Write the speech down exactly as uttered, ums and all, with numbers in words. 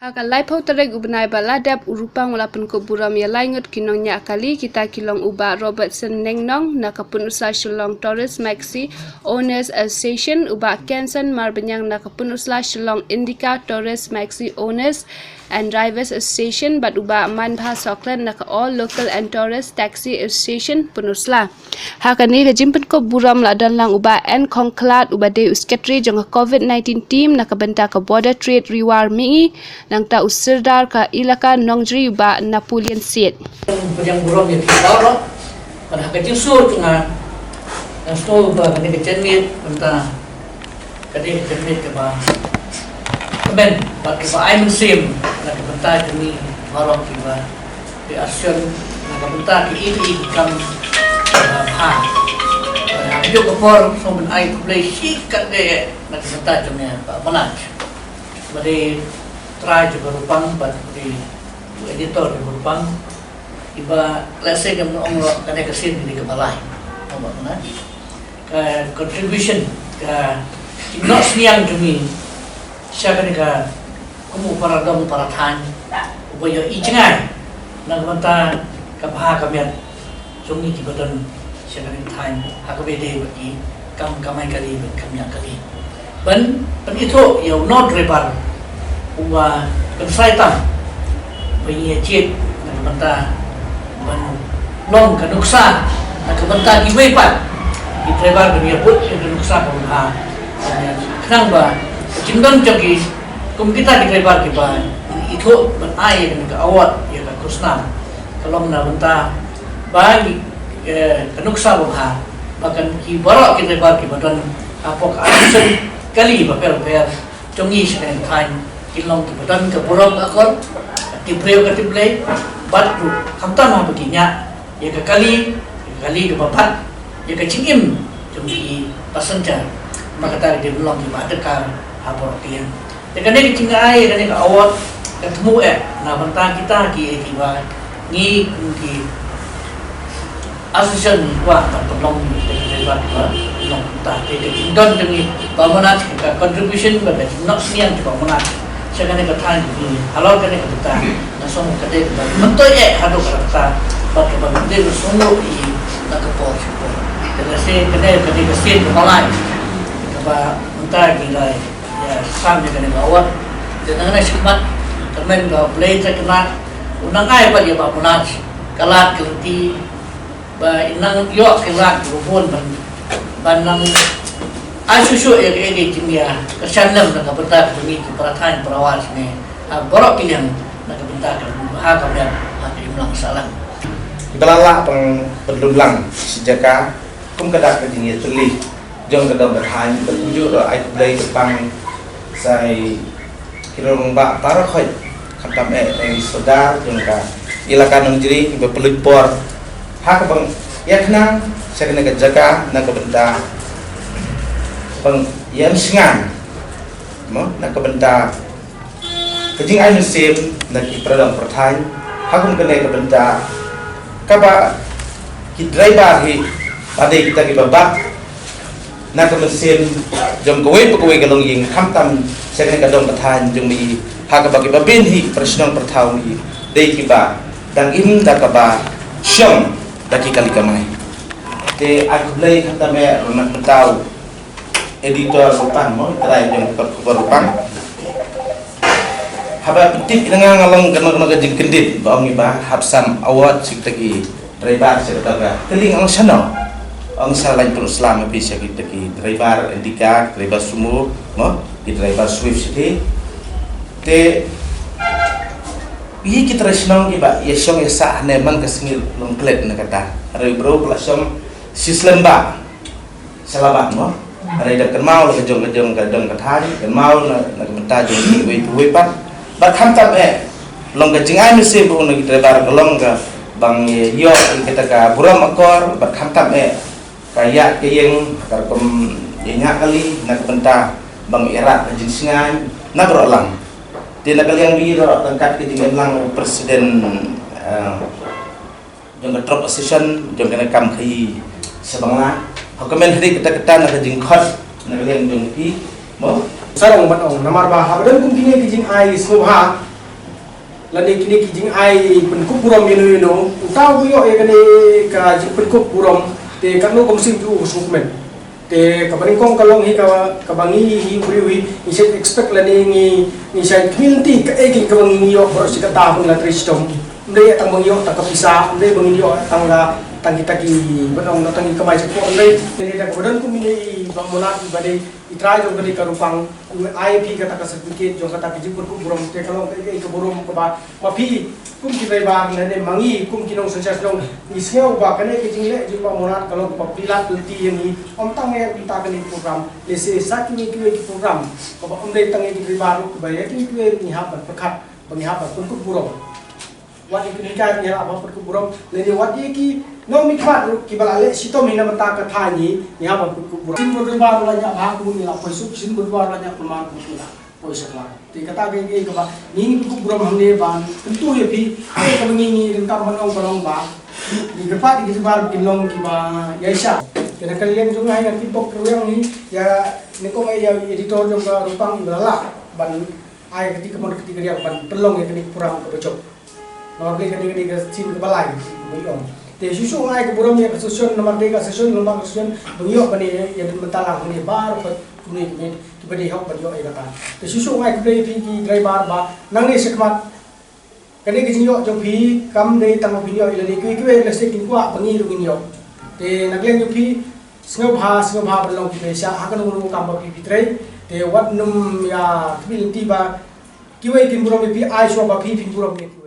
Ha ka laiphew tarik u bnai ba la dep, u Rupang u la pynkup burom ïa laingut ki nongñiah kali, kita ki long u Bah Robertson Nengnong na ka Pynursla Shillong Tourist Maxi Owners Association, u Bah Kenson Marbaniang na ka Pynursla Shillong Indica Tourist Maxi Owners and Drivers Association, bad u Bah Manbha Soklet na ka All Local and Tourist Taxi Association Pynursla. Ha kane ka jingpynkup burom la don lang u Bah N Khongkhlad, uba dei u Secretary jong ka COVID nineteen team na ka bynta ka Border Trade Ri War Mihngi, nangta u Sirdar ka Elaka Nongjri, u Bah Napoleon Seth. Pdiang burom ïa phi baroh. Bad ha ka jingsngew jong nga, nga sngew ba kane ka janmiet mynta ka dei ka janmiet kaba kmen bad kaba ai mynsiem na ka bynta jong ngi baroh kiba, ki association, na ka bynta ki ïeit ki kam, uh, bha. Bad ha kajuh ka por sngew ban ai khublei shikatdei na ka bynta jong ngi Bah Manoj, ba dei trai jong ka Rupang bad ba dei editor jong ka Rupang. Iba lehse kam ong ruh kane ka sien ka dei kaba lai. Namar kane ka contribution, ka jingnoh synñiang jong ngi sha kane ka, kum u para dong para thaiñ uba ïohi jngai na ka bynta ka bha ka miat jong ngi kiba don sha kane ka thaiñ ha kaba ïadei bad ki kam kamai kali bad kam ñiah kali. Ban pynithuh ïa uno u driver uba kynsai tam ba ïa jied na ka bynta ban long ka nuksa na ka bynta kiwei pat ki driver ban ïa bud ïa ka nuksa kaba bha. Khnang ba ka jingdon jong ki kum kita ki driver kiba ithuh ban ai ïa ka award ïa ka khusnam ka long na bynta ba, eh, ka nuksa ba bha ba kan ki baroh ki driver kiba don hapoh ka association kali bapher bapher jong ngi sha kane ka thaiñ kin long kiba don ka burom ka akor, ka tip briew ka tip Blei, bad ruh khamtam haba ki ñiah ïa ka kali, ïa ka kali kaba bha, ïa ka jingim jong ki passenger, ma kata ka dei ban long kiba dkar ha baroh ki liang. Te kane ka jingai, kane ka award ka thmu eh na bynta kita ki, kiba ngi kum ki association ngi kwah ban pynlong ïa kita ki driver kiba long kumta. Te ka jingdon jong ngi Bah Manoj, ka contribution bad ka jingnoh synñiang jong Bah Manoj sha kane ka thaiñ jong ngi halor kane ka bynta, nga sngew ka dei kaba myntoi eh haduh katta katta bad kaba myntoi ka sngewbha ïa na ka por sha ka por. Te lehse kane, kane ka sien kaba lai kaba mynta ngi la ïa sam ïa kane ka award. Te nangne shakhmat, kyrmen ba U Blei Trai Kynrad un nang ai pat ïa Bah Manoj ka lad ka lynti ba in nang ïoh ka lad ka bun ban, ban nang ai shuh shuh ïa kaei kaei ka jingïakyrshan lem na ka bynta ka jong ngi ki para thaiñ para war jong ngi ha baroh ki liang na ka bynta ka bha ka miat ha ka imlang sahlang. Ba la lah ban pynlong lang shi jaka kum ka dak ka jingïatylli jong ka dong ka thaiñ, ka kumjuh ruh ai khublei kyrpang sa ïa ki rangbah baroh khoit, khamtam eh ïa i Sordar jong ka Elaka Nongjri kiba pynlut por ha kaba ïakynang sha kane ka jaka na ka bynta ban ïa ym shngaiñ mo na ka bynta ka jingai mynsiem na ki para dong para thaiñ ha kum kane ka bynta kaba ki driver hi ba dei kita kiba bat na ka mynsiem jong kawei pa kawei ka longïing, khamtam sha kane ka dong ka thaiñ jong ngi ha kaba kiba bun hi para shnong para thaw ngi dei kiba dang im da kaba shong da ki kali kamai. Te ai khublei khamtam eh ruh na ka bynta u editor Rupang mo, trai jong ka khubor Rupang. Haba pyntip ïa nga, nga long kano kano ka jingkyndit ba ong ïa ba hap sam award sha kita ki driver sha kita ka. Te lei nga ong shano? Ong sha lain pynslem ïa phi sha kita ki driver Indica, driver Sumo mo, ki driver Swift sha phi. Te ïa ki trai shnong kiba ïa shong ïa sah ne man ka sngi long klet na kata. Hynrei briew ba la shong shi slem ba sha la bad mo. Hynrei da kynmaw la ka jong ka jong ka jong ka thaiñ, kynmaw na, na ka bynta jong kiwei kiwei pat. Bad khamtam eh long ka jingai mynsiem ba u na ki driver ka long ka ban ïoh ïa kata ka burom akor, bad khamtam eh ka ïaid ka ïeng ka rukom ïa ñiah kali na ka bynta ban ïarap ka jingshngaiñ na baroh lang. Te na ka liang ba ïa ruh ryngkat ka jingim lang u president, eh, jong ka Truck Association jong kane ka kam khaïi sha Bangla. Ha ka men hynrei kata kata na ka jingkhot na ka liang jong phi mo. Sarong ban ong namar ba haba don kum kine ki jingai sngewbha Lane kine ki jingai pynkup burom ïa no ïa no, uta u ïoh ïa kane ka jingpynkup burom, te katno ka mynsiem jong u ka sngewkmen. Te kaba nyngkong ka long hi kaba, kaba ngi hi u briew hi, ngi shait expect lane ngi, ngi shait khmih lynti kaei kaei kaba ngi ïoh baroh shi katta ba ngi la trei shitom. Ym dei tang ba ngi ïoh tang ka pisa, ym dei ba ngi ïoh tang ka, tang kita ki, ba ong tang ki kamai jingpynïaid, ym dei. Te lada kaba don kum ine i Bah Monat ba dei i trai jong kane ka Rupang, u ai ïa phi kata ka certificate jong kata ka jingpynkup burom, te ka long kaei kaei ka burom kaba ma phi kum ki driver lane ma ngi kum ki nongsynshar shnong ngi sngew ba kane ka jingleh jong Bah Monat ka long kaba pynlait lynti ïa ngi, ym tang ïa kata kane ka program, lehse sa kiwei kiwei ki program kaba ym dei tang ïa ki driver ruh, kaba ïa kiwei kiwei ngi hap ban pyrkhat, ba ngi hap ban pynkup burom. Wat ïa ki longkmie ngi hap ban pynkup burom, lane wat ïa ki nongmihkhmat ruh kiba la leh shitom hi na bynta ka thaiñ ngi, ngi hap ban pynkup burom. Shisien ba u driver u la ñiah bha kumno ngi la poi suk, shisien ba u driver u la ñiah kulmar kumno ngi la poi suk. Te kata ka dei kaba ngi pynkup burom hangne ban kyntu ïa phi, ïa kaba ngi, ngi donkam ban ong ka long ba ngi kyrpad ïa ki driver ba kin long kiba ïaishah. Te na ka liang jong nga, nga tip bok ruh ïa ngi, ïa nyngkong ïa editor jong ka Rupang iba la lah ban ai kati ka mon kati ka liang ban pynlong ïa kane ka program kaba jop. Namar balei kane, kane ka sien kaba lai kaba ïong. Te shuh shuh nga ai ka burom ïa ka session, namar dei ka session, namar ka session ba ngi ïoh ban ïa, ïa don bynta lang hangne baroh ka kumne kumne kiba dei hok ban ïoh ïa kata. Te shuh shuh nga ai khublei ïa phi ki driver ba nangne shakhmat kane ka jingïoh jong phi kam dei tang ba phin ïoh, ïa lade kiwei kiwei lehse kin kwah ba ngi ruh ngin ïoh. Te na ka liang jong phi, sngewbha, sngewbha ban long kiba ïaishah ha kano kano ka kam ba phi phi trei. Te wat nym ïa khmih lynti ba kiwei kin burom ïa phi ai shuwa ba phi phin burom ïa ki.